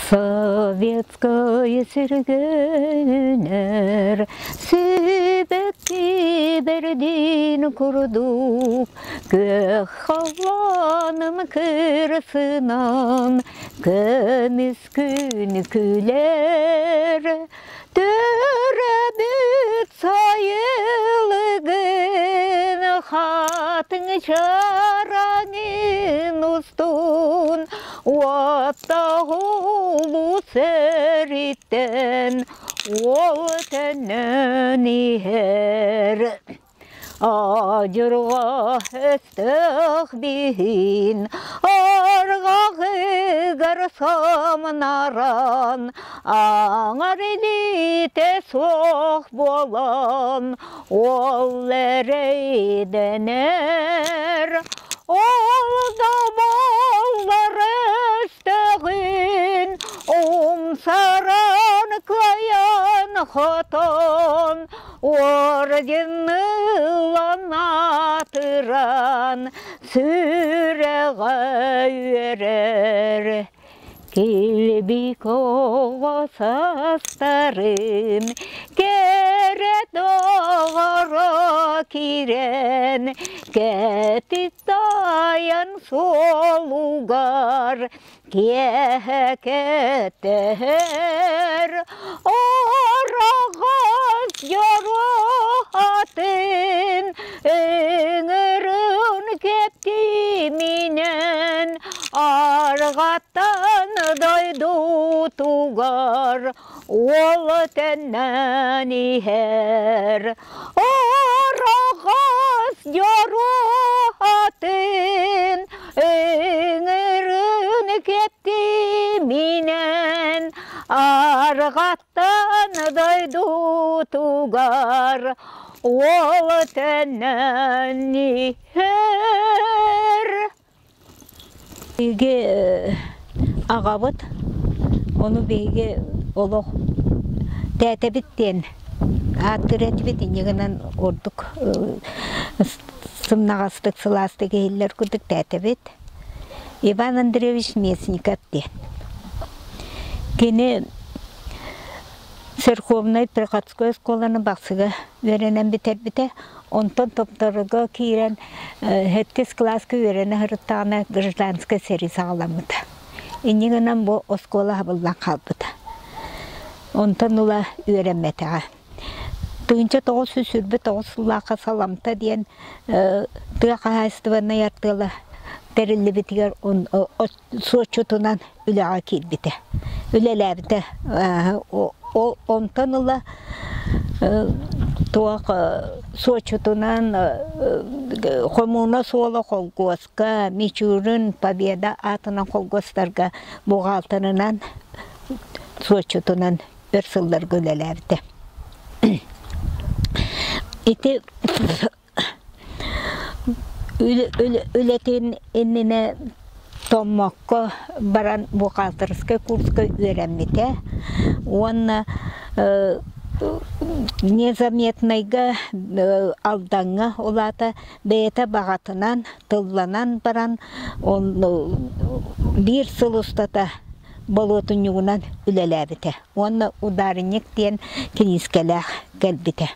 Советскай сиргэнэр сибэкки бэрдин курдук күөх халлааным кырсынан көмүс күн күлэр Төрөбүт сайылыгын хатыҥ чараҥын устун уоттаах улуу сэриттэн уол төннөн иһэр. Адьырҕа өстөөх биһин арҕаҕыгар самнаран, аҥар илиитэ суох буолан, ол эрэйдэнэр. Ол да буоллар өстөөҕүн умсаран кыайан хотон, Орденылан аатыран сүрэҕэ үөрэр. Килбик оҕо састарын кэрэ доҕоро киирэн кэтит тайан суолугар Киэһэ кэтэһэр ораҕас дьоруоһатын ыҥырын кэптиминэн арҕаттан дойдутугар уол төннөн иһэр. Ораҕас дьоруоһатын Ыҥырын кэптиминэн арҕаттан дойдутугар уол төннөн иһэр. Биһиги аҕабыт, ону биһиги олох тээтэбит диэн ааттыыр этибит, инньэ гынан ордук сымнаҕастык, сылаастык иһиллэр курдук тээтэбит. Иван Андреевич Местников диэн. Кини церковнай приходской оскуоланы Бахсыга үөрэнэн бүтэрбитэ. Онтон Томторго киирэн сэттис кылааска үөрэнэ сырыттаҕына гражданскай сэрии саҕаламмыта. Инньэ гынан бу оскуола хабыллан хаалбыта. Онтон ыла үөрэммэтэҕэ. 1929 сыллаахха Саламта диэн тыа хаһаайыстыбаннай артыала тэриллибитигэр суотчутунан үлэҕэ киирбитэ, үлэлээбитэ. Онтон ыла туох суотчутунан хомууна суола холкуоска, Мичурин, Победа аатынан холкуостарга буҕаалтырынан суотчутунан өр сылларга үлэлээбитэ. Ити үлэтин иннинэ Томмокко баран бухгалтерскай курска үөрэммитэ уонна незаметнайга Алдаҥҥа улаата бэйэтэ баҕатынан тылланан баран биир сыл устата болуотунньугунан үлэлээбитэ уонна ударник диэн киниискэлээх кэлбитэ.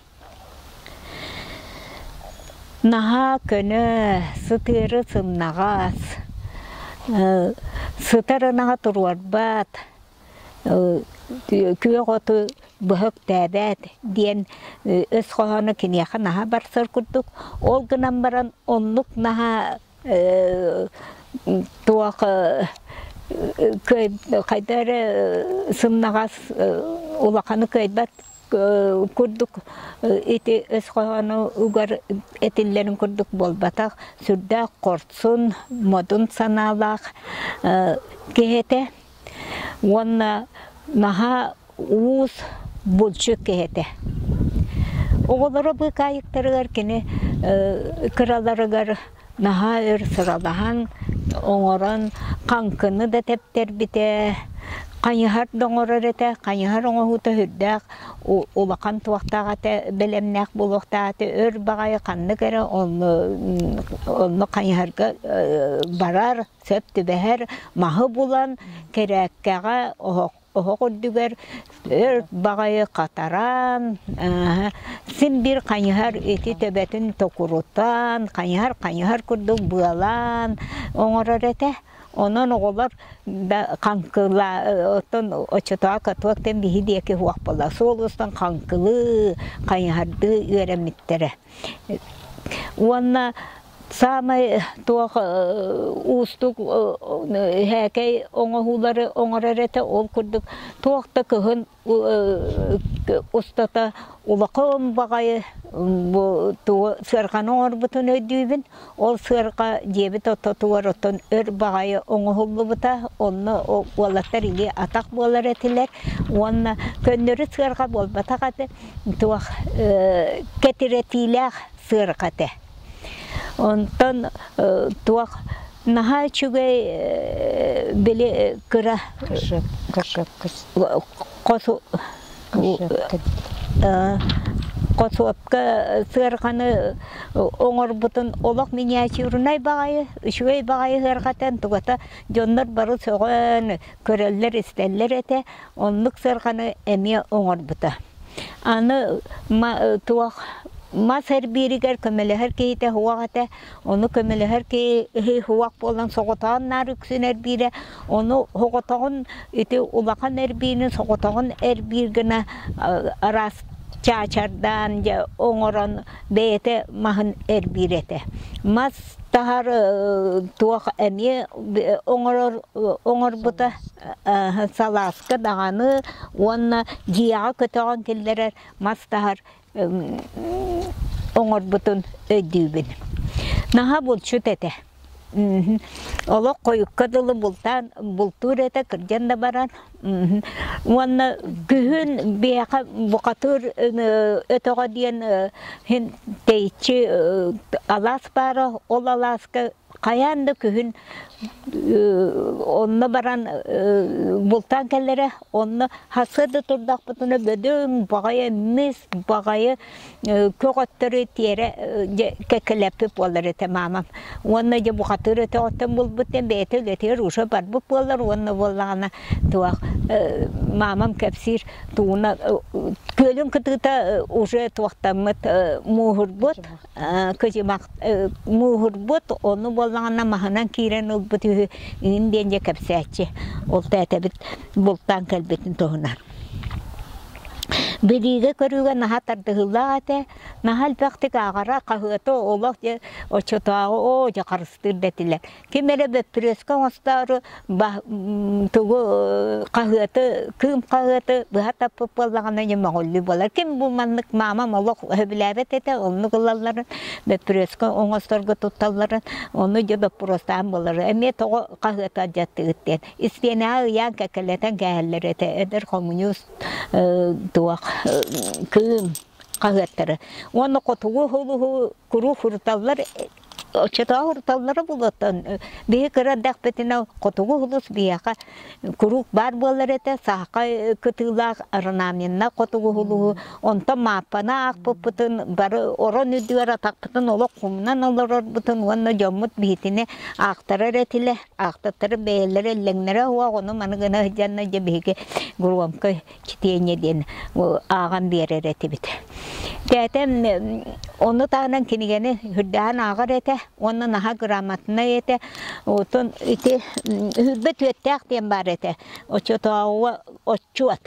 Наһаа көнө, сытыары сымнаҕас, сытар ынаҕа туруорбат, күөх оту быһа үктээбэт диэн өс хоһооно киниэхэ наһаа барсар курдук. Ол гынан баран оннук наһаа туох хайда эрэ сымнаҕас улаханы кыайбат курдук ити өс хоһоону угар этиллэрин курдук буолбатах сүрдээх хорсун модун санаалаах киһи этэ уонна наһаа уус булчут киһи этэ. Оҕолоро быыкаайыктарыгар кини кыраларыгар наһаа өр сыралаһан оҥорон хаҥкыны да тэптэрбитэ. Хайыһар да оҥорор этэ, хайыһар оҥоһуута сүрдээх улахан туохтаах этэ, бэлэмнээх буолуохтаах этэ, өр баҕайы ханнык эрэ онно онно хайыһарга барар, сөп түбэһэр маһы булан кэрээккэҕэ оһох оһох үрдүгэр өр баҕайы хатаран, син биир хайыһар ити төбөтүн токурутан, хайыһар хайыһар курдук быалаан оҥорор этэ. Онон оҕолор да хаҥкыла оттон оччотооҕу катоктан биһи диэки суох буолла. Суол устан хаҥкылыы, хайыһардыы үөрэммиттэрэ. Уонна саамай туох уустук һээкэй оҥоһуулары оҥорор этэ. Ол курдук туох да кыһын устата улахан баҕайы бу тугу сыарҕаны оҥорбутун өйдүүбүн. Ол сыарҕа дьиэбит ортотугар оттон өр баҕайы оҥоһуллубута. Онно уолаттар илии атах буолар этилэр. Уонна көннөрү сыарҕа буолбатах этэ, туох кэтирэтиилээх сыарҕа этэ. Онтон туох наһаа үчүгэй били кыра Хосуопка сыарҕаны оҥорбутун олох миниатюрнай баҕайы, үчүгэй баҕайы сыарҕатан тугата дьоннор бары сөҕөн көрөллөр-истэллэр этэ. Оннук сыарҕаны эмиэ оҥорбута. Аны туох мас эрбииригэр көмөлөһөр киһитэ суох этэ. Ону көмөлөһөр киһи суох буолан соҕотоҕун наар үксүн эрбиирэ. Ону соҕотоҕун ити улахан эрбиини соҕотоҕун эрбиир гына араас чаачардаан дьэ оҥорон бэйэтэ маһын эрбиир этэ. Мас таһар туох эмиэ оҥорор оҥорбута салааска даҕаны уонна дьиэҕэ көтөҕөн киллэрэр мас таһар оҥорбутун өйдүүбүн. Наһаа булчут этэ. Олох хойукка дылы бултаан бултуур этэ кырдьан да баран. Уонна күһүн биһиэхэ бухатыыр өтөҕө диэн син тэйиччи алаас баара. Ол алааска хайаан да күһүн онно баран бултаан кэлэрэ. Онно сарсыарда турдахпытына бөдөҥ баҕайы эмис баҕайы көҕөттөрү тиэрэ дьэ кэккэлэппит буолар этэ маамам. Уонна дьэ бухатыыр өтөҕүттэн булбут диэн бэйэтэ үлэтигэр уже барбыт буолар уонна буоллаҕына туох маамам кэпсиир тууна күөлүн кытыыта уже туохтаммыт мууһурбут кыдьымах мууһурбут ону буоллаҕына маһынан киирэн ылбыт үһү иҥин диэн дьэ кэпсээччи ол тээтэбит бултаан кэлбитин туһунан. Билиигэ-көрүүгэ наһаа тардыһыылаах этэ, наһаа элбэхтик ааҕара, хаһыаты олох дьэ оччотооҕу оо дьэ харыстыыр да этилэр. Ким эрэ бөппүрүөскэ оҥостоору тугу хаһыаты, кыым хаһыаты быһа таппыт буоллаҕына дьэ мөҕүллүү буолар. Ким бу маннык маамам олох сөбүлээбэт этэ, оннук ылалларын, бөппүрүөскэ оҥосторго тутталларын, ону дьэ доппуруостаан буолар. Эмиэ тоҕо хаһыаты алдьаттыгыт диэн. Истиэнэҕэ ыйаан кэккэлэтэн кээһэллэр этэ эдэр хомуньуус туох кыым хаһыаттары. Уонна хотугу сулуһу куруук суруталлар оччотооҕу суруталлара буолуоттан биһи кыра эрдэхпитинэ хотугу сулус биһиэхэ куруук баар буолар этэ саахха кытыылаах орнаменна хотугу сулуһу онтон мааппаны аахпыппытын бары орон үрдүгэр атахпытын олох хомунан олорорбутун уонна дьоммут биһитини аахтарар этилэр Аахтаттары бэйэлэрэ иллэҥнэрэ уох ону маны гына сылдьанна дьэ биһиги громкое чтение диэн ааҕан биэрэр этибит. Тээтэм ону таһынан кинигэни үрдээн ааҕар этэ уонна наһаа грамотнай этэ. Отон ити үрбэ түөттээх диэн баар этэ. Оччотооҕуга отчуот.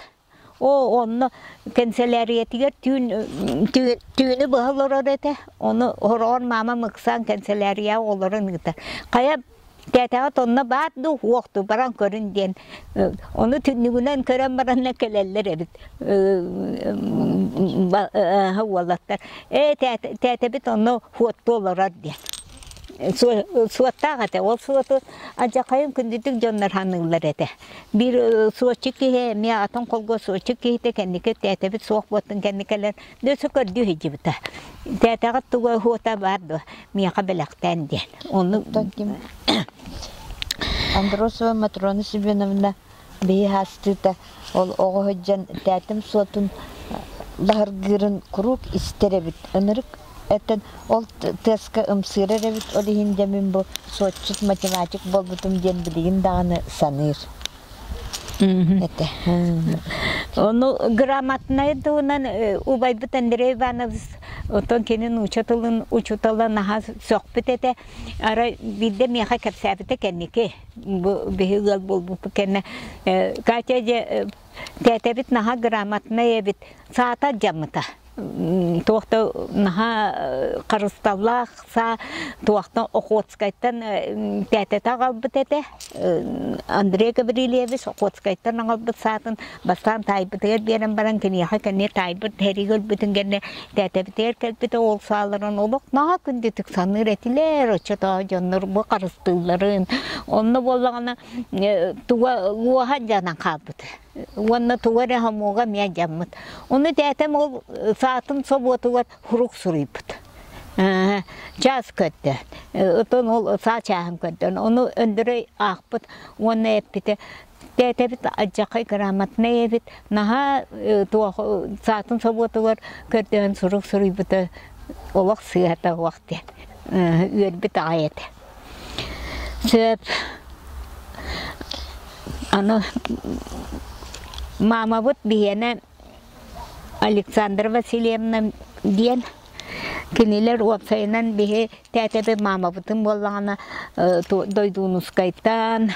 Оо, онно кэнсэлээрийэтигэр түүн түүнү быһа олорор этэ. Ону хороҕор маамам ыксаан кэнсэлээрийэҕэ олорон ыытар. Хайа тээтэҕит онно баар дуу, уох дуу, баран көрүн диэн. Ону түннүгүнэн көрөн баранна кэлэллэр эбит уолаттар. Ээ, тээтэбит онно хуоттуу олорор диэн. Суоттаах этэ. Ол суоту алдьархайын күндүтүк дьоннор ханыыллар этэ. Биир суотчут киһи эмиэ атын холго суотчут киһитэ кэнники тээтэбит суох буолтун кэннэ кэлэн дөссө көрдүү сылдьыбыта. Тээтэҕит туга уота баар дуо? Миэхэ бэлэхтээн диэн. Ону Оттон ким Андросова Матрона Семеновна. Биһи хаастыыта ол оҕо сылдьан тээтэм суотун лаһыргыырын куруук истэр эбит. Ынырык этэн ол тыаска ымсыырар эбит, ол иһин дьэ мин бу суотчут математик буолбутум диэн билигин даҕаны саныыр этэ. Ону грамотнай туһунан убайбыт Андрей Иванович оттон кини нуучча тылын учуутала наһаа сөхпүт этэ. Арай биирдэ миэхэ кэпсээбитэ кэнники бу биһи ыал буолбуппут кэннэ Катя дьэ тээтэбит наһаа грамотнай эбит саата алдьаммыта туох да наһаа харысталлаах саа туохтан Охотскайтан тээтэтэ аҕалбыт этэ Андрей Гаврильевич Охотскайтан аҕалбыт саатын бастаан таайбытыгар биэрэн баран киниэхэ кэннэ таайбыт сэриигэ өлбүтүн кэннэ тээтэбитигэр кэлбитэ ол сааларын олох наһаа күндүтүк саныыр этилэр оччотооҕу дьоннор бу харыстыылларын онно буоллаҕына туга уоһа дьанан хаалбыт уонна тугу эрэ хомуога эмиэ дьаммыт. Ону тээтэм ол саатын собуотугар сурук суруйбут. Чаас көрдө. Отон ол саа чааһын көрдөн. Ону Өндөрөй аахпыт уонна эппитэ тээтэбит алдьархай грамотнай эбит наһаа туох саатын собуотугар көрдөөн сурук суруйбута олох сыыһата суох диэн үөрбүт аҕай этэ. Сөп. Аны маамабыт биһиэнэ Александра Васильевна диэн кинилэр уопсайынан биһи тээтэби маамабытын буоллаҕына Дойдуунускайтан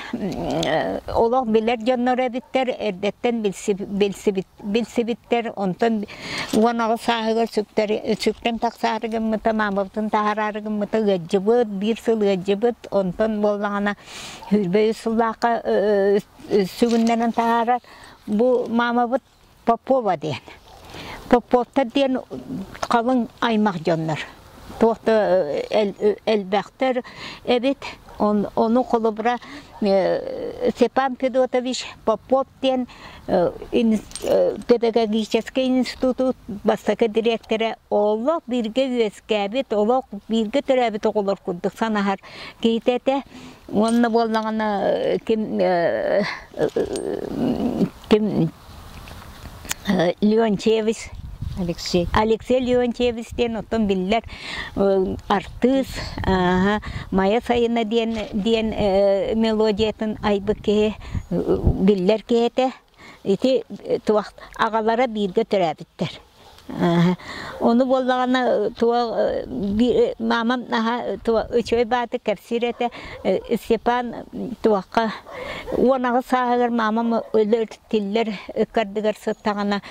олох билэр дьоннор эбиттэр эрдэттэн билсибит билсибиттэр, онтон 18 сааһыгар сүктэн тахсаары гыммыта, маамабытын таһараары гыммыта ыалдьыбыт, биир сыл ыалдьыбыт, онтон буоллаҕына 23 сыллаахха сүгүннэнэн таһаарар. Бу маамабыт Попова диэн. Поповтар диэн халыҥ аймах дьоннор. Туох да элбэхтэр эбит. Ону холобура Степан Федотович Попов диэн педагогическай институт бастакы дириэктэрэ олох бииргэ үөскээбит, олох бииргэ төрөөбүт оҕолор курдук санаһар киһитэ этэ. Уонна буоллаҕына ким ким Леонтьевич Алексей Алексей Леонтьевич диэн оттон биллэр артыыс Майа сайына диэн диэн мелодиятын айбыт киһи биллэр киһи этэ. Ити туох аҕалара бииргэ төрөөбүттэр. Ону буоллаҕына туох маамам наһаа үчүгэй бааты кэпсиир этэ Степан туохха 18 сааһыгар маамам өлөр тиллэр ыккардыгар сыттаҕына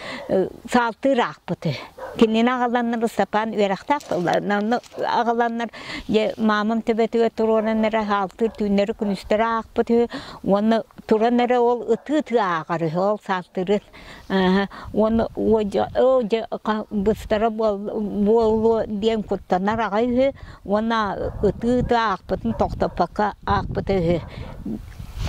саалтыыр аахпыты. Кинини аҕаланнар Ыстапаан үөрэхтээх онно аҕаланнар дьэ маамам төбөтүгэр туруоран эрэ саалтыыр түүннэри күнүстэри аахпыт үһү уонна туран эрэ ол ытыы-ытыы ааҕар үһү ол саалтыырын уонна оо дьэ быстара буолуо диэн куттанар аҕай үһү уонна ытыы-ытыы аахпытын тохтоппокко аахпыта үһү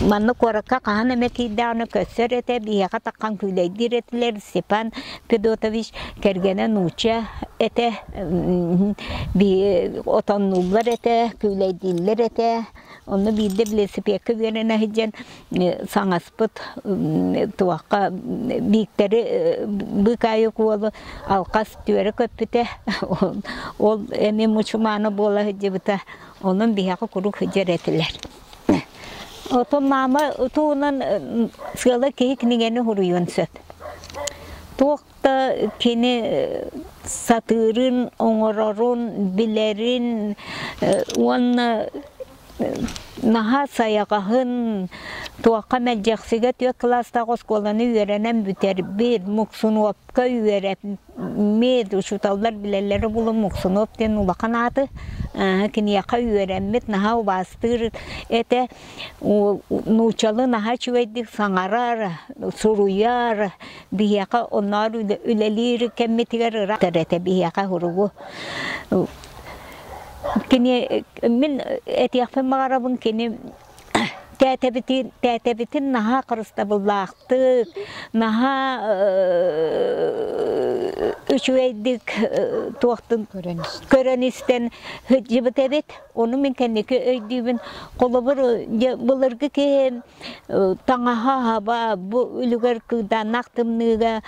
Манна куоракка хаһан эмэ киирдэҕинэ көссөр этэ, биһиэхэ таххан күүлэйдиир этилэр. Степан Федотович кэргэнэ нуучча этэ, отоннууллар этэ, күүлэйдииллэр этэ. Онно биирдэ велосипедка үөрэнэ сылдьан саҥаспыт туохха Бииктэри быыкаайык уолу алҕас түөрэ көппүтэ. Ол эмиэ мучумаана буола сылдьыбыта. Онон биһиэхэ куруук сылдьар этилэр. Отон маама туһунан сыала киһи кинигэни суруйуон сөп. Туох да кини сатыырын, оҥорорун, билэрин уонна наһаа сайаҕаһын, туохха мэлдьэхсигэ түөрт кылаастаах оскуоланы үөрэнэн бүтэрбит, Муксунуопка үөрэммит, учууталлар билэллэрэ буолан Муксунуоп диэн улахан ааты киниэхэ үөрэммит, наһаа убаастыыр этэ. Нууччалыы наһаа үчүгэйдик саҥарар, суруйар, биһиэхэ онноор үлэлиир кэммитигэр ыраатар этэ биһиэхэ суругу. Кини мин этиэхпин баҕарабын кини тээтэбитин тээтэбитин наһаа харыстабыллаахтык, наһаа Үчүгэйдик туохтун көрөн истэн сылдьыбыт эбит. Ону мин кэнники өйдүүбүн. Холобур, былыргы киһи таҥаһа хаба бу үлүгэр кыыдааннаах тымныыга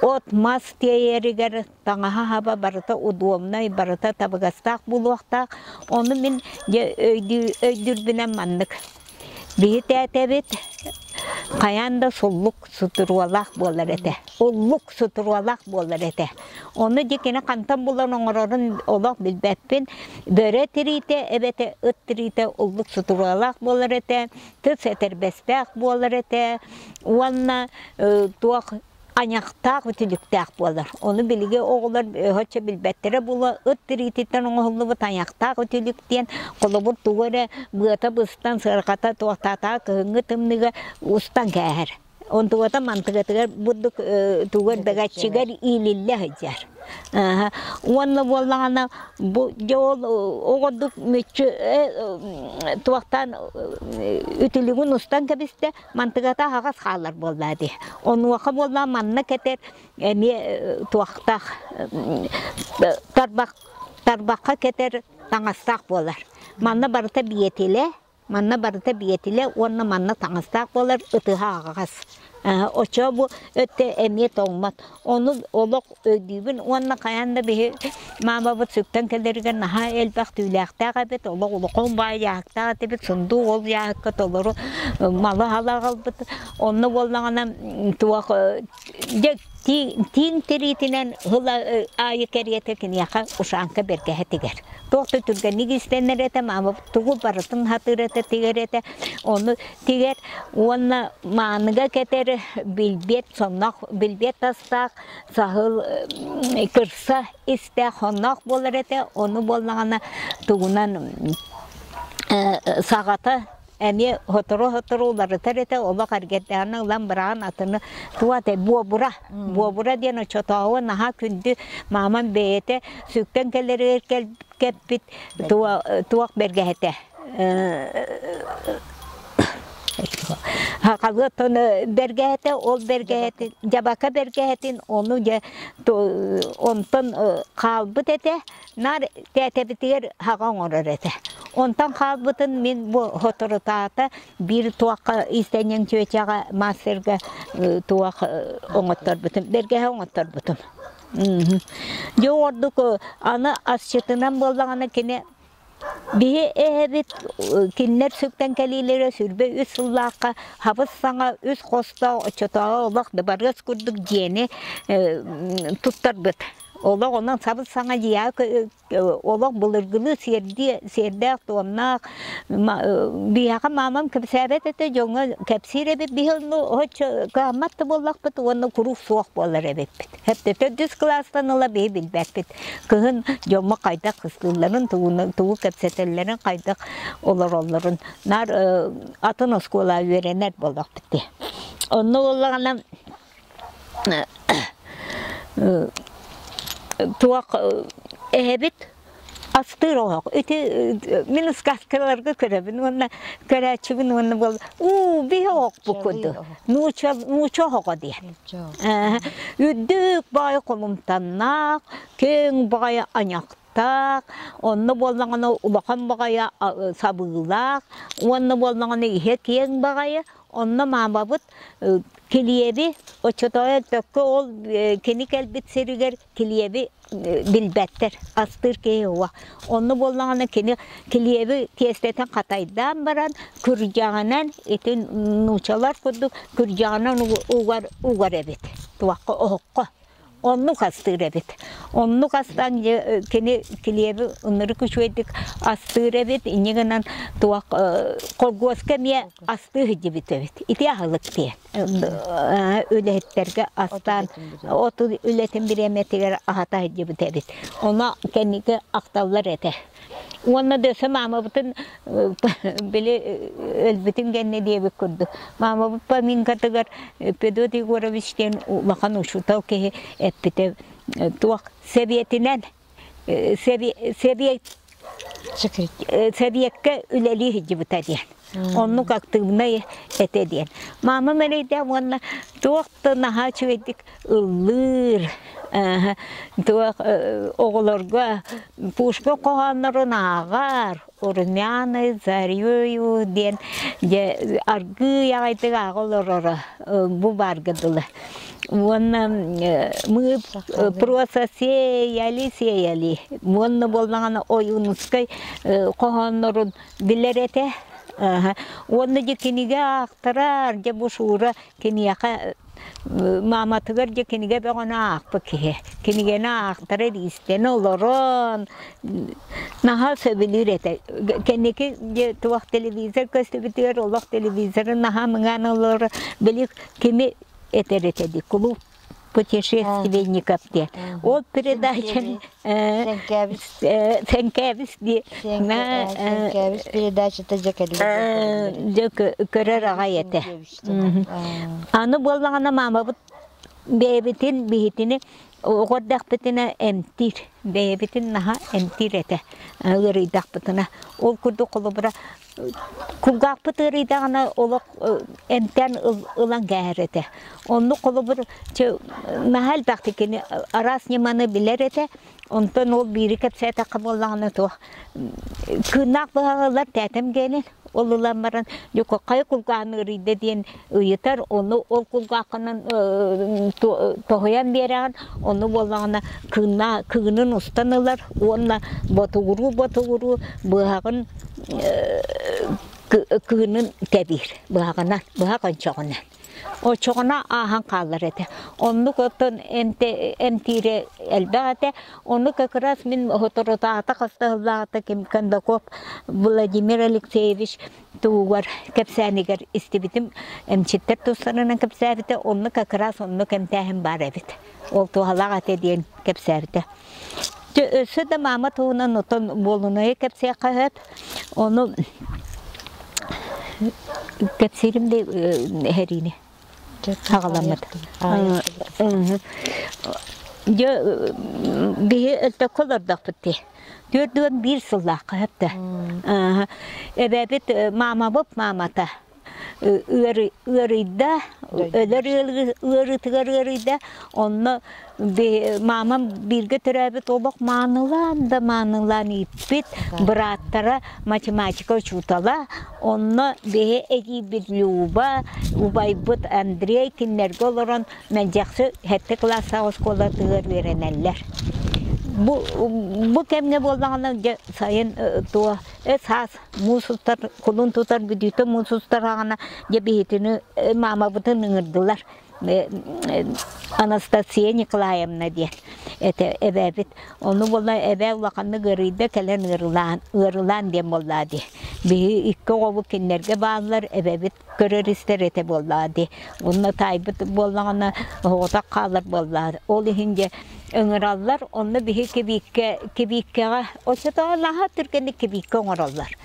от-мас тиэйэригэр таҥаһа хаба барыта удобнай, барыта табыгастаах буолуохтаах. Ону мин дьэ өйдүүрбүнэн маннык. Биһи тээтэбит хайаан да суллук сутуруолаах буолар этэ. Уллук сутуруолаах буолар этэ. Ону дьэ кини хантан булан оҥорорун олох билбэппин. Бөрө тириитэ эбэтэ ыт тириитэ уллук сутуруолаах буолар этэ, тыс этэрбэстээх буолар этэ уонна туох айахтаах үтүлүктээх буолар. Ону билиги оҕолор өһөччө билбэттэрэ буолуо, ыт тириититтэн оҥоһуллубут айахтаах үтүлүк диэн холобур тугу эрэ быата быстан сыарҕата туохтаатаҕа кыһыҥҥы тымныыга устан кээһэр. Онтугата мантыгатыгар бурдук тугар бэгэччигэр иилиллэ сылдьар. Уонна буоллаҕына бу дьэ ол оҕордук мүччү туохтаан үтүлүгүн устан кэбистэ мантыгата аһаҕас хаалар буоллаа дии. Онуоха буоллаа манна кэтэр эмиэ туохтаах тарбах тарбахха кэтэр таҥастаах буолар. Манна барыта биэтилэ, манна барыта биэтилэ уонна манна таҥастаах буолар ытыһа аҕаҕас. Оччо бу өттө эмиэ тоҥмот. Ону олох өйдүүбүн уонна хайаан да биһи маамабыт сүктэн кэлэригэр наһаа элбэх түүлээхтээх эбит, олох улахан баай дьааһыктаах этибит, сундуук ол дьааһыкка толору малы-халы аҕалбыт. Онно буоллаҕына туох дьэ тииҥ тириитинэн сыл аайы кэриэтэ киниэхэ ушанка бэргэһэ тигэр. Туох да түргэнник иистэнэр этэ, маамабыт тугу барытын хатыыр этэ, тигэр этэ. Ону тигэр уонна мааныга кэтэр билбиэт сонноох билбиэт тастаах саһыл кырса истээх сонноох буолар этэ. Ону буоллаҕына тугунан саҕата эмиэ сотору-сотору уларытар этэ, олох эргэрдэҕинэ ылан быраҕан атыны туох этэй буобура буобура диэн оччотооҕу наһаа күндү маамам бэйэтэ сүктэн кэлэригэр кэппит туох бэргэһэтэ Халыаттан бэргэһэтэ, ол бэргэһэтин, дьабака бэргэһэтин ону дьэ онтон хаалбыт этэ, наар тээтэбитигэр хаҕа оҥорор этэ. Онтон хаалбытын мин бу соторутаата биир туохха иистэнньэҥ чүөчэҕэ мастерга туох оҥотторбутум, бэргэһэ оҥотторбутум. Дьэ ордук аны асчытынан буоллаҕына кини Биһи эһэбит кинилэр сүктэн кэлиилэрэ 23 сыллаахха хабыс-саҥа үс хостоох оччотооҕу олох дыбарыас курдук дьиэни туттарбыт. Олох онон сабыс-саҥа дьиэҕэ олох былыргылыы сиэрдии сиэрдээх-туомнаах биһиэхэ маамам кэпсээбэт этэ дьоҥҥо кэпсиир эбит биһи онно оччо кыаммат да буоллахпыт уонна куруук суох буолар эбиппит. Төрдүс кылаастан ыла биһи билбэппит. Кыһын дьоммут хайдах кыстыылларын, тугу кэпсэтэллэрин, хайдах олороллорун наар атын оскуола үөрэнэр буоллахпыт дии. Онно буоллаҕына туох эһэбит астыыр оһох. Ити мин сказкаларга көрөбүн уонна көрөөччүбүн уонна буол уу биһи оһохпут курдук нууча нууча оһоҕо диэн. Үрдүк баай холумтаннаах, киэҥ баҕайы айахтаах, онно буоллаҕына улахан баҕайы сабыылаах, уонна буоллаҕына иһэ киэҥ баҕайы, онно маамабыт килиэби оччотооҕу өттөккө ол кини кэлбит сиригэр килиэби билбэттэр, астыыр киһи уох. Онно буоллаҕына кини килиэби тиэстэтин хатайдаан баран күрдьэҕинэн ити нуучалар курдук күрдьэҕинэн угар угар эбит туохха оһоххо. Оннук астыыр эбит. Оннук астаан кини килиэби ынырык үчүгэйдик астыыр эбит. Инньэ гынан туох холгуоска эмиэ астыы сылдьыбыт эбит. Ити аһылык диэн. Үлэһиттэргэ астаан от үлэтин бириэмэтигэр аһата сылдьыбыт эбит. Ону кэнники ахталлар этэ. Уонна да өссө маамабытын били өлбүтүн кэннэ диэбит курдук. Маамабыт поминкатыгар Федот Егорович диэн улахан учуутал киһи эппитэ туох сэбиэтинэн сэбиэккэ үлэлии сылдьыбыта диэн. Оннук актыыбынай этэ диэн. Маамам эрэйдээх уонна туох да наһаа үчүгэйдик ыллыыр, туох оҕолорго Пушкин хоһооннорун ааҕар, Румяной зарею диэн дьэ аргыый аҕайдык ааҕа олороро бу баарга дылы. Уонна мы просто сеяли, сеяли. Уонна буоллаҕына Ойуунускай хоһооннорун билэр этэ. Уонна дьэ кинигэ аахтарар, дьэ бу Шура киниэхэ мааматыгар дьэ кинигэ бөҕөнү аахпыт киһи. Кинигэни аахтарар истэн олорон наһаа сөбүлүүр этэ. Кэнники дьэ туох телевизор көстүбүтүгэр олох телевизоры наһаа мыҥаан олорор. Били кими этэр этэ дии кулууп путешественников диэн. Ол передачаны Сэнкээбис Сэнкээбис дии Сэнкээбис передачата дьэ кэлбит. Дьэ көрөр аҕай этэ. Аны буоллаҕына маамабыт бэйэбитин биһитини оҕо эрдэхпитинэ эмтиир. Бэйэбитин наһаа эмтиир этэ ыарыйдахпытына. Ол курдук холобура кулгаахпыт ыарыйдаҕына олох эмтээн ылан кээһэр этэ. Оннук холобур наһаа элбэхтик кини араас ньыманы билэр этэ. Онтон ол биири кэпсээтэххэ буоллаҕына туох кыыннаах быһаҕалар тээтэм диэни ол ылан баран хайа кулгааҕын ыарыйда диэн ыйытар, ону ол кулгааххынан тоһуйан биэрэҕин, ону буоллаҕына кыыннаа кыынын устан ылар уонна ботугуруу-ботугуруу быһаҕын кыынын тэбиир быһаҕынан, быһах ончоҕунан. Оччоҕуна ааһан хаалар этэ. Оннук оттон эмтиирэ элбэх этэ. Ону как раз мин соторутааҕыта хастаһыллааҕыта Ким Кондаков Владимир Алексеевич туһугар кэпсээнигэр истибитим. Эмчиттэр тустарынан кэпсээбитэ. Онно как раз оннук эмтээһин баар эбит. Ол туһалаах этэ диэн кэпсээбитэ. Дьэ, өссө да маама туһунан отон буолунайы кэпсиэххэ сөп. Ону кэпсиирим да эһэриини аҕаламмыт. Дьэ, биһи өлтөккө олордохпут дии. 41 сыллаахха сөп да. Эбээбит маамабыт маамата ыарыйда, өлөр ыарыытыгар ыарыйда. Онно маамам бииргэ төрөөбүт олох маанылаан да маанылаан ииппит бырааттара математика учуутала. Онно биһи эдьиийбит Люба, убайбыт Андрей кинилэргэ олорон Мэлдьэхси сэттэ кылаастаах оскуолатыгар үөрэнэллэр. Бу, бу кэмҥэ буоллаҕына дьэ сайын туо саас муус устар, кулун тутар бүдүүтэ муус устар аҕана дьэ биһитини маамабытын ыҥырдылар. Анастасия Николаевна диэн этэ эбээбит. Ону буолла эбээ улаханнык ыарыйда кэлэн ыарылаан, ыарылаан диэн буоллаа дии. Биһи икки оҕобут кинилэргэ бааллар, эбэбит көрөр-истэр этэ буоллаа дии. Онно таайбыт буоллаҕына оҕотох хаалар буоллаа. Ол иһин дьэ ыҥыраллар, онно биһи кибииккэ, кибииккэҕэ оччотооҕу наһаа түргэнник кибииккэ оҥороллор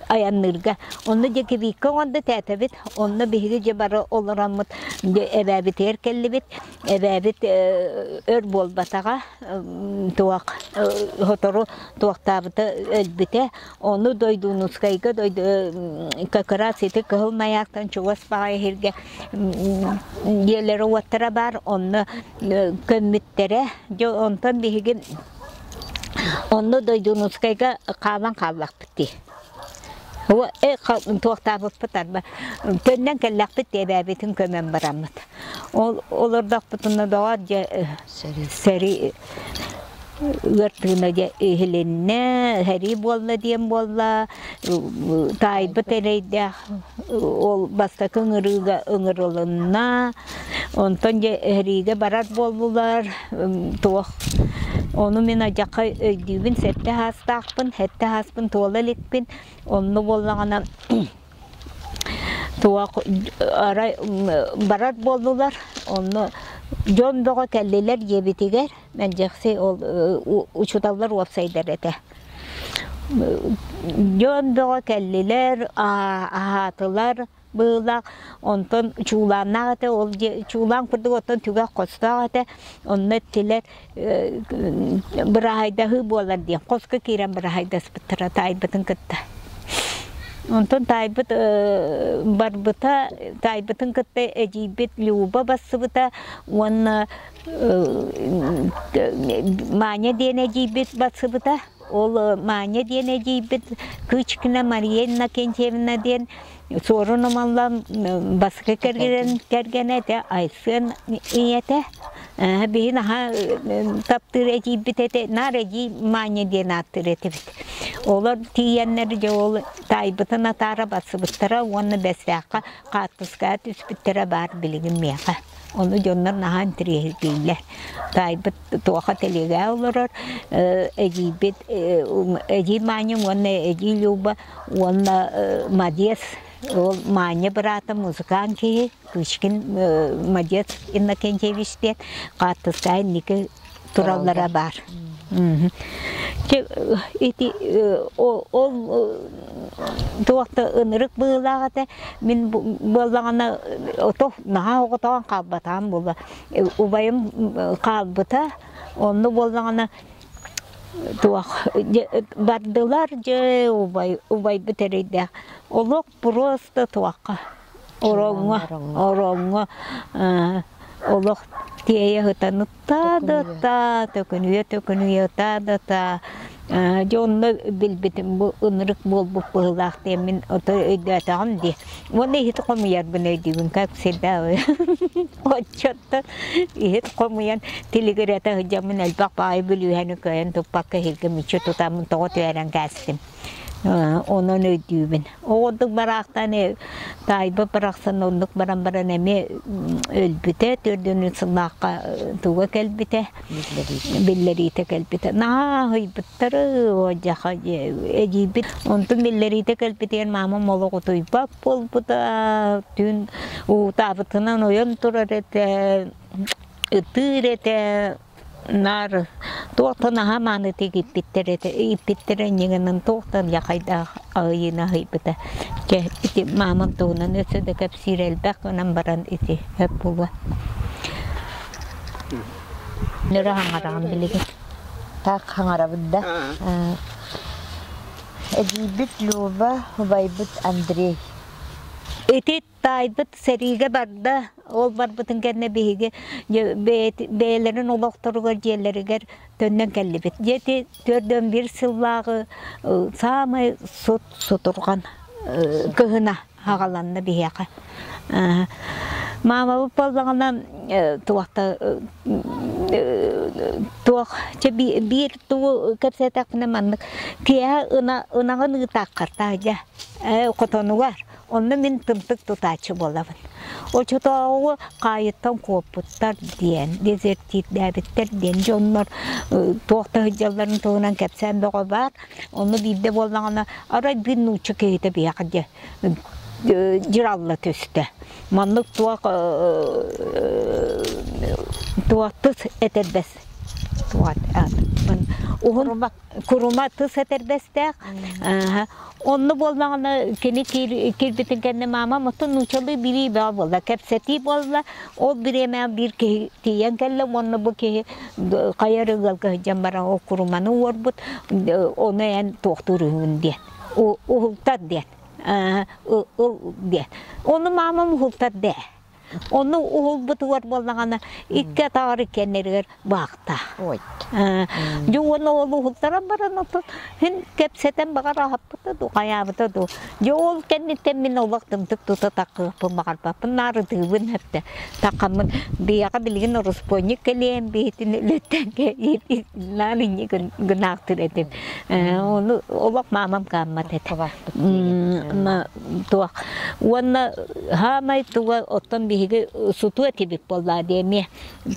айанныырга. Онно дьэ кибииккэ оҥордо тээтэбит, онно биһиги дьэ бары олороммут дьэ эбээбитигэр кэллибит. Эбээбит өр буолбатаҕа, туох сотору туохтаабыта өлбүтэ. Ону Дойдуунускайга как раз ити Кыһыл Маяктан чугас баҕайы сиргэ дьиэлэрэ уоттара баар, онно көммүттэрэ. Дьэ онтон биһиги онно Дойдуунускайга хаалан хааллахпыт дии. Туохтаабыппыт арба төннөн кэллэхпит эбээбитин көмөн бараммыт. Ол олордохпутуна доҕор дьэ сэрии ыар тыына дьэ иһилиннэ, сэрии буолла диэн буолла, таайбыт эрэйдээх ол бастакы ыҥырыыга ыҥырылынна, онтон дьэ сэриигэ барар буоллулар, туох ону мин адьаха өйдүүбүн сэттэ саастаахпын, сэттэ сааспын туола иликпин, онно буоллаҕына туох арай барар буоллулар, онно дьон бөҕө кэллилэр дьиэбитигэр, мэлдьэхси ол учууталлар уопсайдар этэ. Дьон бөҕө кэллилэр, аһаатылар быһыылаах, онтон чуулааннаах этэ, ол дьиэ чуулаан курдук оттон түгэх хостоох этэ, онно эттилэр быраһайдаһыы буолар диэн, хоско киирэн быраһайдаспыттара таайбытын кытта. Онтон таайбыт барбыта, таайбытын кытта эдьиийбит Люба бассыбыта уонна Маня диэн эдьиийбит бассыбыта. Ол Маня диэн эдьиийбит Кычкина Мария Иннокентьевна диэн Суорун Омоллоон баскы кэргэнэ кэргэнэ этэ, Айсен ийэтэ. Биһи наһаа таптыыр эдьиийбит этэ, наар эдьиий Маня диэн ааттыыр этибит. Олор тиийэннэр дьэ ол таайбытын атаара барсыбыттара уонна Бэстээххэ хаартыскаҕа түспүттэрэ баар билигин миэхэ. Ону дьоннор наһаа интэриэһиргииллэр. Таайбыт туоха тэлиэгэ олорор, эдьиийбит эдьиий Маня уонна эдьиий Люба уонна Мадес ол Маня быраата музыкант киһи Кычкин Мадец Иннокентьевич диэн хаартыскаҕа инники тураллара баар. Ити ол туох да ынырык быһыылаах этэ. Мин буоллаҕына ото наһаа оҕотоон хаалбатаҕым буолла. Убайым хаалбыта. Онно буоллаҕына туох бардылар дьэ убай убайбыт эрэйдээх. Олох просто туохха ороҥҥо ороҥҥо олох тиэйэ сытан ытаа да ытаа төкүнүйэ төкүнүйэ ытаа да ытаа дьэ онно билбитим бу ынырык буолбут быһыылаах диэммин ото өйдөөтөҕүм дии уонна иһит хомуйарбын өйдүүбүн как всегда оччоттон иһит хомуйан тилигирэтэ сылдьаммын элбэх баайы бүлүүһэни кыайан туппакка иһиргэ мүччү тутаммын тоҕо түһэрэн кээстим Онон өйдүүбүн. Оҕордук бараахтаан таайбыт барахсан оннук баран баран эмиэ өлбүтэ, төрдүнүн сыллаахха туга кэлбитэ, биллэриитэ кэлбитэ. Наһаа аһыйбыттары одьаха эдьиийбит. Онтун биллэриитэ кэлбитигэр маамам олох утуйбат буолбута, түүн уутаабытынан ойон турар этэ, ытыыр этэ. Наар туохтан наһаа маанытык ииппиттэр этэ ииппиттэрэ инньэ туохтан дьахайдаах аһыйыыны аһыйбыта. Чэ ити маамам туһунан өссө да кэпсиир элбэх гынан баран ити сөп буолуо. Нөрө хаҥараҕын билигин. Так хаҥарабын да. Эдьиийбит Люба, убайбыт Андрей. Ити Таайбыт сэриигэ барда, ол барбытын кэннэ биһиги бэйэлэрин олохторугар дьиэлэригэр төннөн кэллибит. Дьэ ити 41 сыллааҕы саамай сут сутурҕан кыһына аҕаланна биһиэхэ. Маамабыт буоллаҕына туохта туох чэ биир тугу кэпсээтэхпинэ маннык киэһэ ынаҕын ыытааххар таһырдьа хотонугар Онно мин тымтык тутааччы буолабын. Оччотооҕу хаайыттан куоппуттар диэн, дезертирдээбиттэр диэн дьоннор туох да сылдьалларын туһунан кэпсээн бөҕө баар. Онно биирдэ буоллаҕына, арай биир нуучча киһитэ биһиэхэ дьэ дьыралла түстэ. Маннык туох туох тыс этэрбэс уһун курума тыс этэрбэстээх. Онно буоллаҕына кини киирбитин кэннэ маамам оттон нууччалыы билии бөҕө буолла, кэпсэтии буолла. Ол бириэмэҕэ биир киһи тиийэн кэллэ уонна бу киһи хайа эрэ ыалга сылдьан баран ол куруманы уорбут, ону эн туохтуур үһүгүн диэн, уһултар диэн, ыл диэн. Ону маамам уһултар дээ. Ону уһулбутугар буоллаҕына икки атаҕар иккиэннэригэр баахтаах. Дьэ уонна ол уһултаран баран отон син кэпсэтэн баҕар аһаппыта дуу, хайаабыта дуу. Дьэ ол кэнниттэн мин олох тымтык тута таххыахпын баҕарбаппын, наарытыыбын эптэ. Таххаммын биһиэхэ билигин ороспуонньук кэлиэн биһитин үлэттэн наан инньэ гынаахтыр этим. Ону олох маамам кааммат этэ. Туох уонна хаамай туга оттон биһиги сутуо этибит буоллаа диэ эмиэ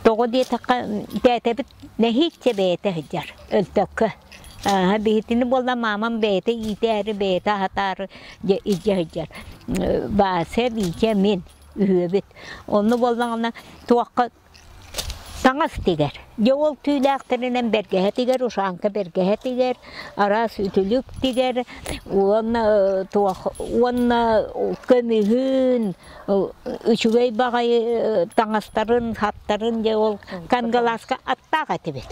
тоҕо диэтэххэ тээтэбит нэһииччэ бэйэтэ сылдьар өлтөккө биһитини буолла маамам бэйэтэ иитээри бэйэтэ аһатаары дьэ илдьэ сылдьар Вася Витя мин үһүөбүт онно буоллаҕына туохха Таҥас тигэр. Дьэ ол түүлээхтэринэн бэргэһэ тигэр, ушанка бэргэһэ тигэр, араас үтүлүк тигэр уонна туох уонна көмүһүн, үчүгэй баҕайы таҥастарын, хаттарын дьэ ол кангалааска аттаах этибит.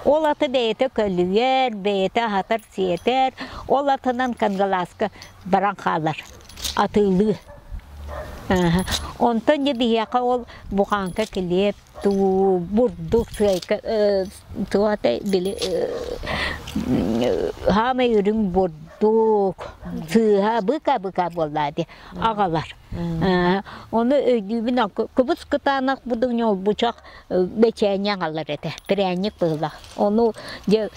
Ол аты бэйэтэ көлүйэр, бэйэтэ аһатар-сиэтэр, ол атынан Кангалааска баран хаалар, атыылыы. Онтон дьэ биһиэхэ ол бухааҥка килиэп дуу, бурдук сыайка туох этэй били хаамай үрүҥ бурдук сыыһа быка-быка буоллаа дии аҕалар. Ону өйдүүбүн кыбыс кытаанах будук ньолбучах бэчээнньэ аҕалар этэ, пряник быһыылаах. Ону дьэ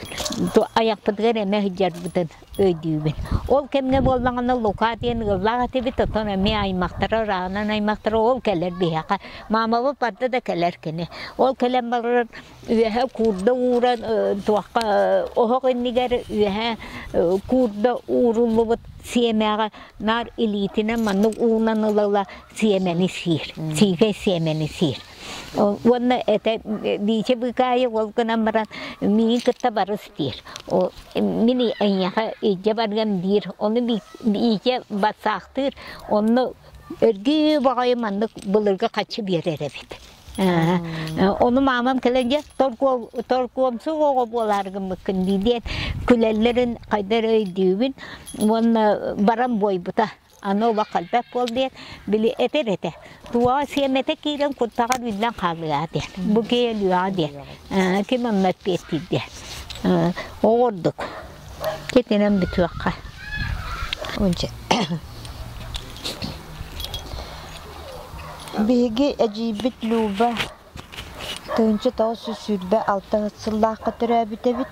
айахпытыгар эмэ сылдьарбытын өйдүүбүн. Ол кэмҥэ буоллаҕына Лука диэн ыаллаах этибит, оттон эмиэ аймахтара, ырааҕынан аймахтара ол кэлэр биһиэхэ. Маамабыт барда да кэлэр кини. Ол кэлэн баран үөһэ куурда ууран туохха оһох иннигэр үөһэ куурда ууруллубут сиэмэҕэ наар илиитинэн маннык уунан ыла-ыла сиэмэни сиир, сиикэй сиэмэни сиир. Уонна этэ Биичэ Быыкаайы ол гынан баран миигин кытта барыс диир. Мин эйиэхэ илдьэ барыам диир. Ону Биичэ бассаахтыыр. Онно өргүү баҕайы маннык былыргы хаччы биэрэр эбит. Ону маамам кэлэн дьэ торгуомсук оҕо буолаары гыммыккын дии диэн күлэллэрин хайда эрэ өйдүүбүн уонна баран буойбута. Аны олох элбэх буол диэн били этэр этэ. Туоҕа сиэмэтэ киирэн куртаҕар үллэн хаалыаҕа диэн. Бу киһи өлүөҕэ диэн. Ким онно эппиэттиир диэн. Оҕордук. Итинэн бүтүөххэ. Биһиги эдьиийбит Люба 1926 сыллаахха төрөөбүт эбит.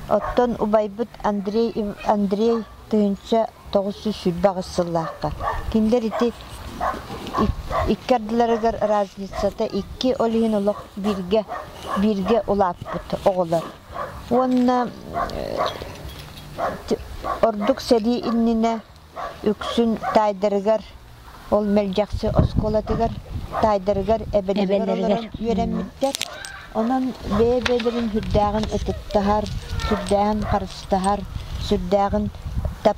Оттон убайбыт Андрей Андрей 1928 сыллаахха. Кинилэр ити икки ардыларыгар разницата икки, ол иһин олох бииргэ бииргэ улааппыт оҕолор. Уонна ордук сэрии иннинэ үксүн таайдарыгар ол Мэлдьэхси оскуолатыгар таайдарыгар эбэлэригэр олорон үөрэммиттэр. Онон бэйэ-бэйэлэрин сүрдээҕин ытыктаһар, сүрдээҕин харыстаһар, сүрдээҕин тап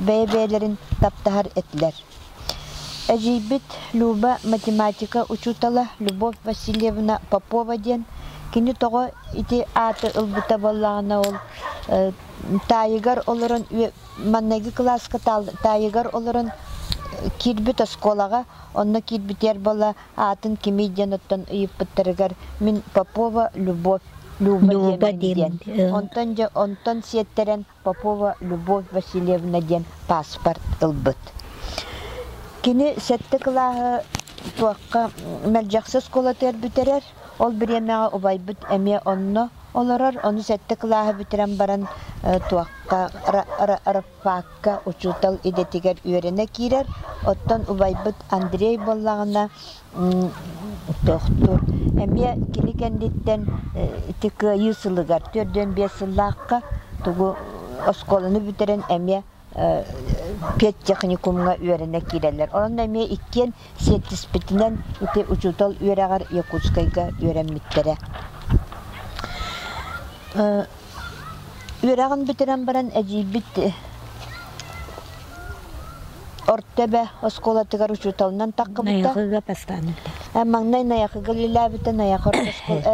бэйэ-бэйэлэрин таптаһар этилэр. Эдьиийбит Люба математика учуутала Любовь Васильевна Попова диэн кини тоҕо ити ааты ылбыта буоллаҕына ол таайыгар олорон маҥнайгы кылааска таайыгар олорон киирбит оскуолаҕа онно киирбитигэр буола аатын кимий диэн оттон ыйыппыттарыгар мин Попова Любовь Люба диэн онтон дьэ онтон сиэттэрэн Попова Любовь Васильевна диэн паспорт ылбыт. Кини сэттэ кылааһы туохха Мэлдьэхси оскуолатыгар бүтэрэр. Ол бириэмэҕэ убайбыт эмиэ онно олорор. Ону сэттэ кылааһы бүтэрэн баран туохха рабфакка учуутал идэтигэр үөрэнэ киирэр. Оттон убайбыт Андрей буоллаҕына тохтуур. Эмиэ кини кэнниттэн ити Кыайыы сылыгар 45 сыллаахха тугу оскуоланы бүтэрэн эмиэ педтехникумҥа үөрэнэ киирэллэр. Онон эмиэ иккиэн сиэттиспитинэн ити учуутал үөрэҕэр Якутскайга үөрэммиттэрэ. Үөрэҕин бүтэрэн баран эдьиийбит Орто Эбэ оскуолатыгар учууталынан таххыбыта. Найахыга бастаан Маҥнай Найахыга үлэлээбитэ, Найахы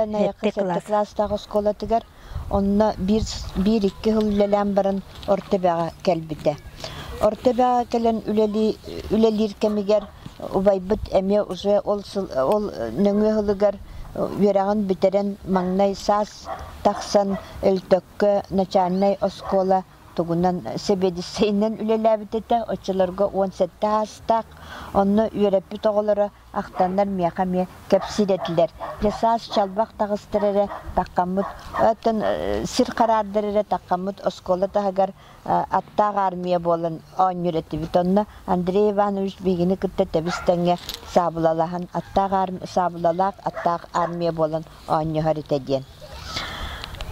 Найахы сэттэ кылаастаах оскуолатыгар Онно биир, биир-икки сыл үлэлээн баран Орто Эбэҕэ кэлбитэ. Орто Эбэҕэ кэлэн үлэлии, үлэлиир кэмигэр убайбыт эмиэ уже ол сыл, ол нөҥүө сылыгар үөрэҕин бүтэрэн маҥнай саас тахсан Өлтөккө начальнай оскуола тугунан сэбиэдиссэйинэн үлэлээбит этэ. Оччолорго 17 саастаах. Онно үөрэппит оҕолоро ахтаннар миэхэ эмиэ кэпсиир этилэр. Дьэ саас чалбах таҕыстар эрэ таххаммыт, оттон сир хараардар эрэ таххаммыт оскуола таһыгар аттаах армия буолан оонньуур этибит. Онно Андрей Иванович биһигини кытта тэбис-тэҥҥэ саабылалаһан аттаах саабылалаах аттаах армия буолан оонньоһор этэ диэн.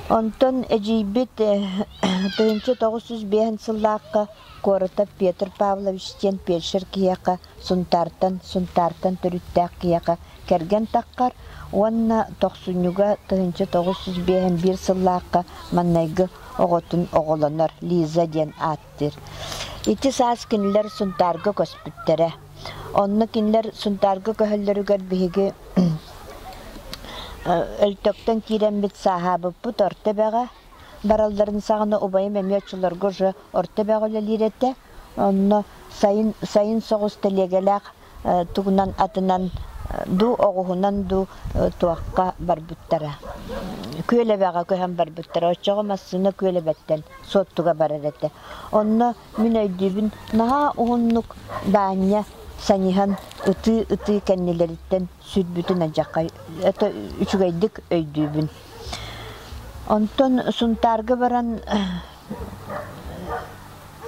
Онтон эдьиийбит 1905 сыллаахха куората Петр Павлович диэн фельдшер киһиэхэ Сунтаартан Сунтаартан төрүттээх киһиэхэ кэргэн таххар уонна тохсунньуга 1951 сыллаахха маҥнайгы оҕотун оҕолонор Лиза диэн ааттыыр. Ити саас кинилэр Сунтаарга көспүттэрэ. Онно кинилэр Сунтаарга көһөллөрүгэр биһиги Өлтөктөн киирэммит сааһаабыппыт Орто Эбэҕэ баралларын саҕана убайым эмиэ оччолорго уже Орто Эбэҕэ үлэлиир этэ. Онно сайын сайын соҕус тэлиэгэлээх тугунан атынан дуу оҕуһунан дуу туохха барбыттара. Күөл Эбэҕэ көһөн барбыттара. Оччоҕо массыына Күөл Эбэттэн Суоттуга барар этэ. Онно мин өйдүүбүн, наһаа уһуннук Баанньа саньыһан ытыы-ытыы кэннилэриттэн сүрбүтүн адьаххай это үчүгэйдик өйдүүбүн. Онтон Сунтаарга баран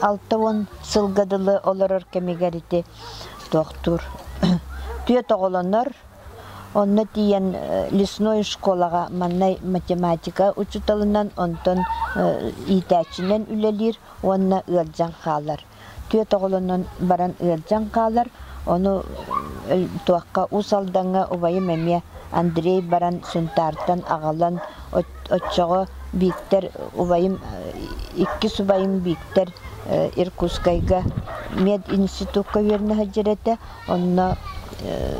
60 сылга дылы олорор кэмигэр ити туохтуур түөрт оҕолонор. Онно тиийэн лесной школаҕа маннай математика учууталынан, онтон иитээччинэн үлэлиир уонна ыалдьан хаалар. Түөрт оҕолонон баран ыалдьан хаалар. Ону туохха Уус Алдаҥҥа убайым эмиэ Андрей баран Сунтаартан аҕалан оччоҕо Бииктэр убайым иккис убайым Бииктэр Иркутскайга мединститукка үөрэнэ сылдьар этэ. Онно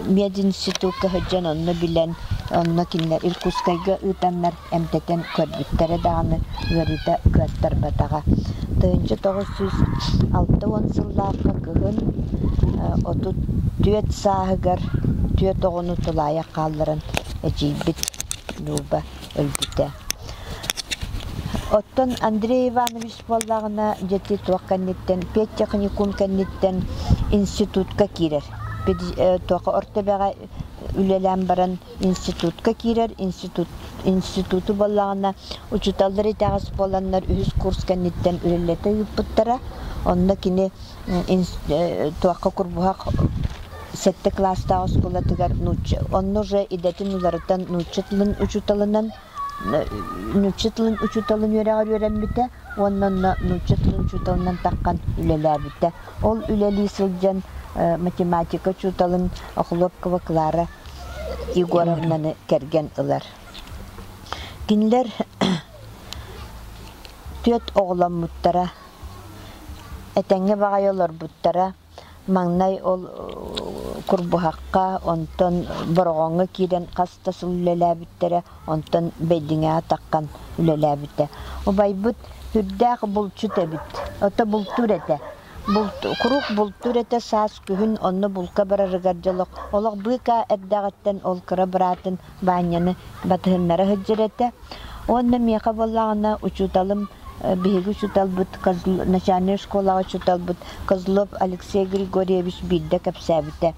мединститукка сылдьан онно билэн онно кинилэр Иркутскайга ыытаннар эмтэтэн көрбүттэрэ даҕаны ыарыыта кыаттарбатаҕа. 1960 сыллаахха кыһын 34 сааһыгар түөрт оҕону тулаайах хаалларан эдьиийбит Люба өлбүтэ. Оттон Андрей Иванович буоллаҕына дьэти туох кэнниттэн педтехникум кэнниттэн институтка киирэр. Туохха Орто Эбэҕэ үлэлээн баран институтка киирэр. Институт институту буоллаҕына учууталлар итэҕэс буоланнар үһүс курс кэнниттэн үлэлэтэ ыыппыттара. Онно кини туохха Курбуһах сэттэ кылаастаах оскуолатыгар нуучча онно уже идэтин уларытан нуучча тылын учууталынан нуучча тылын учууталын үөрэҕэр үөрэммитэ уонна онно нуучча тылын учууталынан таххан үлэлээбитэ. Ол үлэлии сылдьан математика учууталын Охлопкова Клара Егоровнаны кэргэн ылар. Кинилэр түөрт оҕоломмуттара, этэҥҥэ баҕайы олорбуттара. Маҥнай ол Курбуһахха, онтон Бороҕоҥҥо киирэн хас да сыл үлэлээбиттэрэ, онтон Бэйдиҥэҕэ таххан үлэлээбитэ. Убайбыт сүрдээх булчут эбит, ото бултуур этэ. Булт, куруук бултуур этэ саас күһүн онно булка барарыгар дьолох олох быыкаа эрдэҕиттэн ол кыра быраатын Баанньаны батыһыннара сылдьар этэ. Уонна миэхэ буоллаҕына учууталым биһиги учууталбыт начальнай школаҕа учууталбыт Козлов Алексей Григорьевич биирдэ кэпсээбитэ.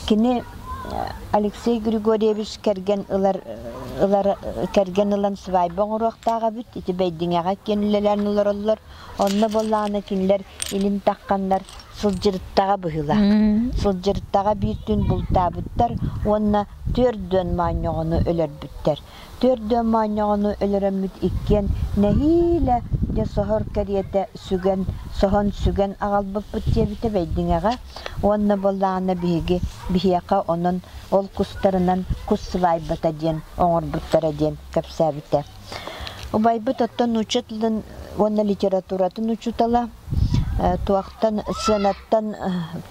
Кини Алексей Григорьевич кэргэн ылар ылар кэргэн ылан свадьба оҥоруохтаах эбит. Ити Бэйдиҥэҕэ киэн үлэлээн олороллор. Онно буоллаҕына кинилэр илин тахханнар сылдьырыттаҕа быһыылаах. Сылдьырыттаҕа биир түүн бултаабыттар уонна түөрт моонньоҕону өлөрбүттэр. Түөрт моонньоҕону өлөрөммүт иккиэн нэһиилэ дьэ соһор кэриэтэ сүгэн, соһон сүгэн аҕалбыппыт диэбитэ Бэйдиҥэҕэ уонна буоллаҕына биһиги биһиэхэ онон ол кустарынан кус сыбаайбата диэн оҥорбуттара диэн кэпсээбитэ. Убайбыт оттон нуучча тылын уонна литературатын учуутала, туохтан сыанаттан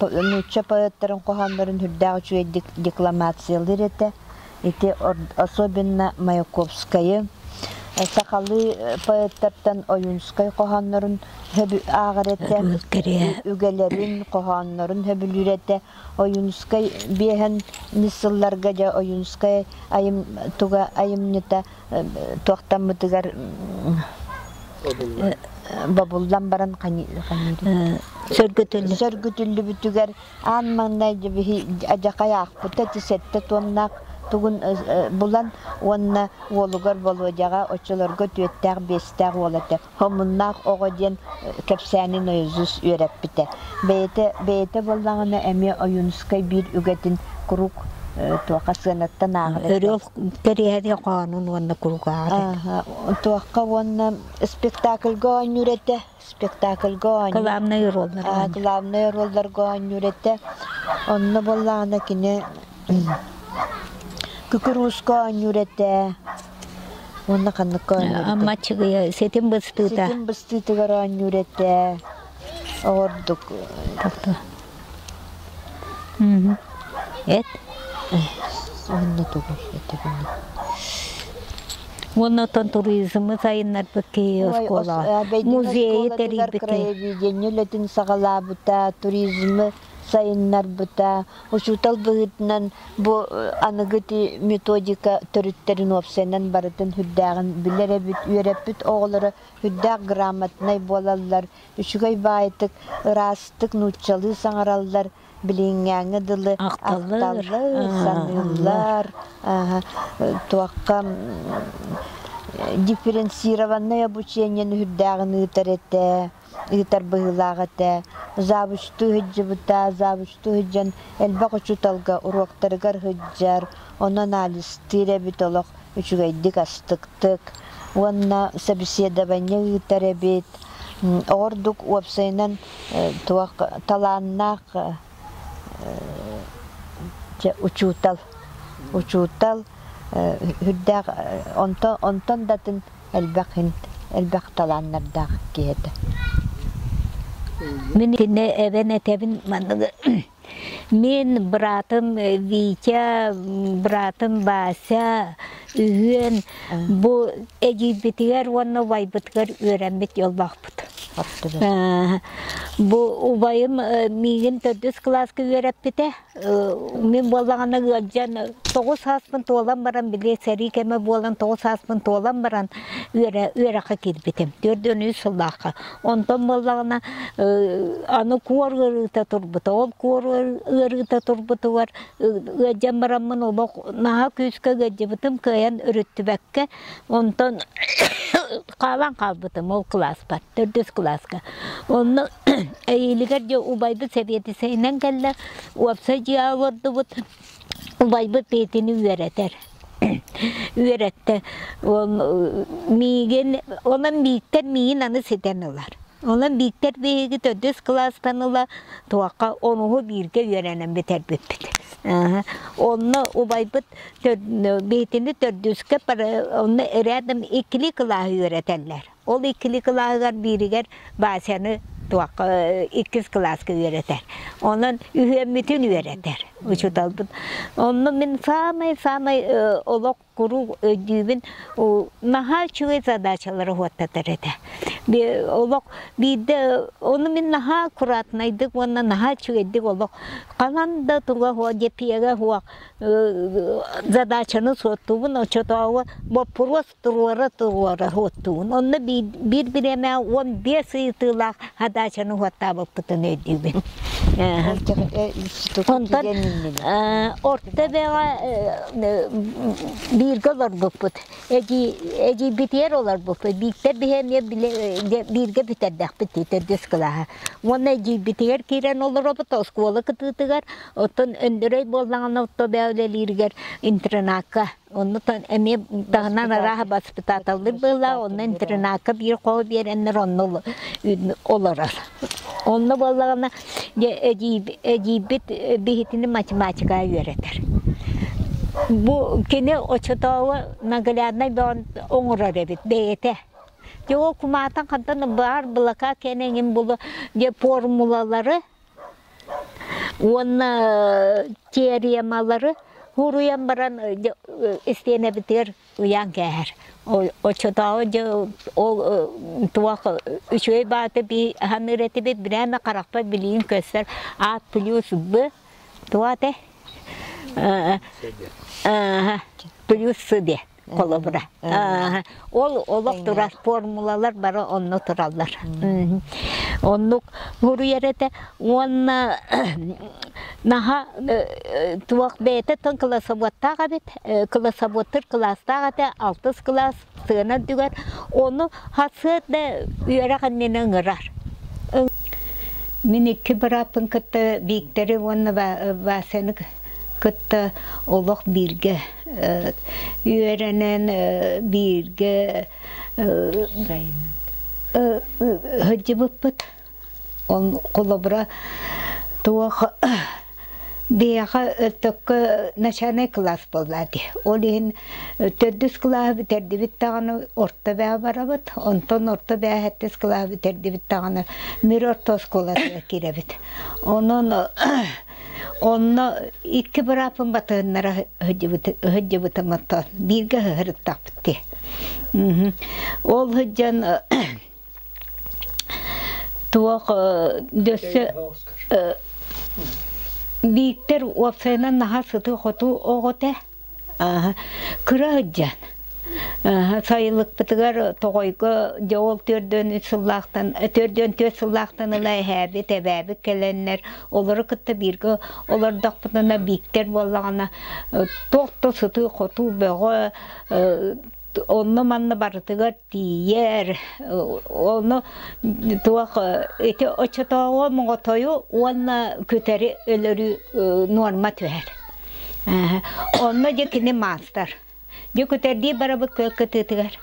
нуучча поэттарын хоһооннорун үрдээх үчүгэйдик декламациялыыр этэ. Ити особенно Маяковскайы, сахалыы поэттартан Ойуунскай хоһооннорун ааҕар этэ, үгэлэрин, хоһооннорун сөбүлүүр этэ. Ойуунскай биэһэн сылларга дьэ Ойуунскай айым туга айымньыта туохтаммытыгар бобуллан баран сөргүтүллүбүтүгэр аан маҥнай адьахай аахпыта ити сэттэ туомнаах тугун булан уонна уолугар Володяҕа оччолорго түөртээх биэстээх уол этэ Хомуннаах оҕо диэн кэпсээнин наизусть үөрэппитэ. Бэйэтэ бэйэтэ буоллаҕына эмиэ Ойуунускай биир үгэтин куруук туохха сыанаттан ааҕар этэ. Өрүөл кэриэһэ хоонун уонна куруук ааҕар этэ. Туохха уонна спектакльга оонньуур этэ. Спектакльга оонньуур. Главный ролларга. Главный ролларга оонньуур этэ. Онно буоллаҕына кини Күкүр-ууска оонньуур этэ. Уонна ханныкка оонньуур этэ? Амма Аччыгыйа ситим быстыыта. Ситим быстыытыгар оонньуур этэ. Оҕордук. Эт. Уонна тугу этэбиний? Уонна оттон туризмы сайыннарбыт киһи Ой, оскуолаҕа Бэйдиҥ музейы оскуолатыгар тэрийбит киһи. краеведение үлэтин саҕалаабыта, туризмы сайыннарбыта. Учуутал быһыытынан бу аныгы методика төрүттэрин уопсайынан барытын сүрдээҕин билэр эбит, үөрэппит оҕолоро сүрдээх грамотнай буолаллар, үчүгэй баайытык, ыраастык нууччалыы саҥараллар, билиҥҥээҥҥэ дылы Ахталлар, ахталлар, саныыллар, туохха дифференцированное обучениены үрдээҕин ыытар этэ, ыытар быһыылаах этэ. Завучтуу сылдьыбыта, завучтуу сылдьан элбэх учууталга уруоктарыгар сылдьар, ону анализтыыр эбит олох үчүгэйдик астыктык уонна собеседование ыытар эбит. Ордук уопсайынан туох талааннаах учуутал учуутал үрдээх онтон онтон да атын элбэх элбэх талааннардаах киһи этэ. Мин итиннэ эбэн этэбин манныгы Мин быраатым Витя, быраатым Вася үһүөн бу эдьиийбитигэр уонна убайбытыгар үөрэммит дьоллоохпут. Бу убайым миигин төрдүс кылааска үөрэппитэ. Мин буоллаҕына ыалдьан 9 сааспын туолан баран били сэрии кэмэ буолан 9 сааспын туолан баран үөрэххэ киирбитим. 43 сыллаахха. Онтон буоллаҕына аны куор ыарыыта турбута. Ол куор ыарыыта турбутугар ыалдьан бараммын олох наһаа күүскэ ыалдьыбытым кыайан өрүттүбэккэ онтон хаалан хаалбытым ол кылааспар төрдүс кылааска. Онно эйиилигэр дьэ убайбыт сэбиэдиссэйинэн кэллэ уопсай дьиэҕэ олордубут убайбыт Петяны үөрэтэр. Үөрэттэ. Миигин, онон Бииктэр миигин аны ситэн ылар. Онон Бииктэр биһиги төрдүс кылаастан ыла туохха онуһу бииргэ үөрэнэн бүтэрбиппит. Онно убайбыт Бэйтини төрдүскэ онно рядом иккилии кылааһы үөрэтэллэр. Ол иккили кылааһыгар бииригэр Васяны туохха иккис кылааска үөрэтэр. Онон үһүөммүтүн үөрэтэр учууталбыт. Онно мин саамай-саамай олох куруук өйдүүбүн наһаа үчүгэй задачалары уоттатар этэ. Олох биирдэ ону мин наһаа аккуратнайдык уонна наһаа үчүгэйдик олох ханан да туга хуа депиэгэ хуа задачаны суоттуубун оччотооҕу боппуруос туруора-туруора уоттуубун. Онно биир бириэмэ 15 ыйытыылаах хадаачаны уоттаабыппытын өйдүүбүн. Онтон орто бэҕэ бииргэ олорбуппут. Эдьиийбитигэр олорбуппут. Бииктэр биһи эмиэ бииргэ бүтэрдэхпит дии төрдүс кылааһа. Уонна эдьиийбитигэр киирэн олоробут оскуола кытыытыгар. Оттон Өндөрөй буоллаҕына орто бэҕэ үлэлииригэр интернакка Онно эмиэ таһынан арааһа баспытааталлыыр быһыылаах, онно интернакка биир хоһу биэрэннэр онно олорор. Онно буоллаҕына дьэ эдьиийбит биһитини математикаҕа үөрэтэр. Бу кини оччотооҕу нагляднай бөҕөн оҥорор эбит бэйэтэ. Дьэ ол кумаатан хантан баар былака кэнэ эҥин булу дьэ формулалары Уонна теоремалары суруйан баран истиэнэбитигэр ыйаан кээһэр. Оччотооҕу дьэ ол туох үчүгэй бааты саныыр этибит, бирээмэ харахпар билигин көстөр А плюс Б туох этэ? Плюс С диэ. Холобура. Ол олох турар формулалар бары онно тураллар. Оннук суруйар этэ уонна наһаа туох бэйэтэ тон кылассабыаттаах эбит, кылассабыаттыр кылаастаах этэ, алтыс кылаас сыана үрдүгэр ону хасыат да үөрэх иннинэ ыҥырар. Мин икки бырааппын кытта Бииктэри уонна Васяны кытта олох бииргэ үөрэнэн бииргэ сылдьыбыппыт. Ол холобура туох биһиэхэ Өлтөккө начальнай кылаас буолла дии. Ол иһин төрдүс кылааһы бүтэрдибит даҕаны орто бэҕэ барабыт, онтон орто бэҕэ сэттис кылааһы бүтэрдибит даҕаны Мүрү орто оскуолатыгар киирэбит. Онон. Онно икки бырааппын батыһыннара сылдьыбытым оттон бииргэ сырыттахпыт дии. Ол сылдьан туох дөссө Бииктэр уопсайынан наһаа сытыы-хотуу оҕо этэ. Кыра сылдьан сайылыкпытыгар Тоҕойго дьэ ол 43 сыллаахтан 44 сыллаахтан ыла эһээбит, эбээбит кэлэннэр олору кытта бииргэ олордохпутуна Бииктэр буоллаҕына туох да сытыы-хотуу бөҕө онно-манна барытыгар тиийэр, ону туох ити оччотооҕу моҕотойу уонна күтэри өлөрүү нуорма түһэр. Онно дьэ кини маастар. Дьэ күтэрдии барабыт күөл кытыытыгар.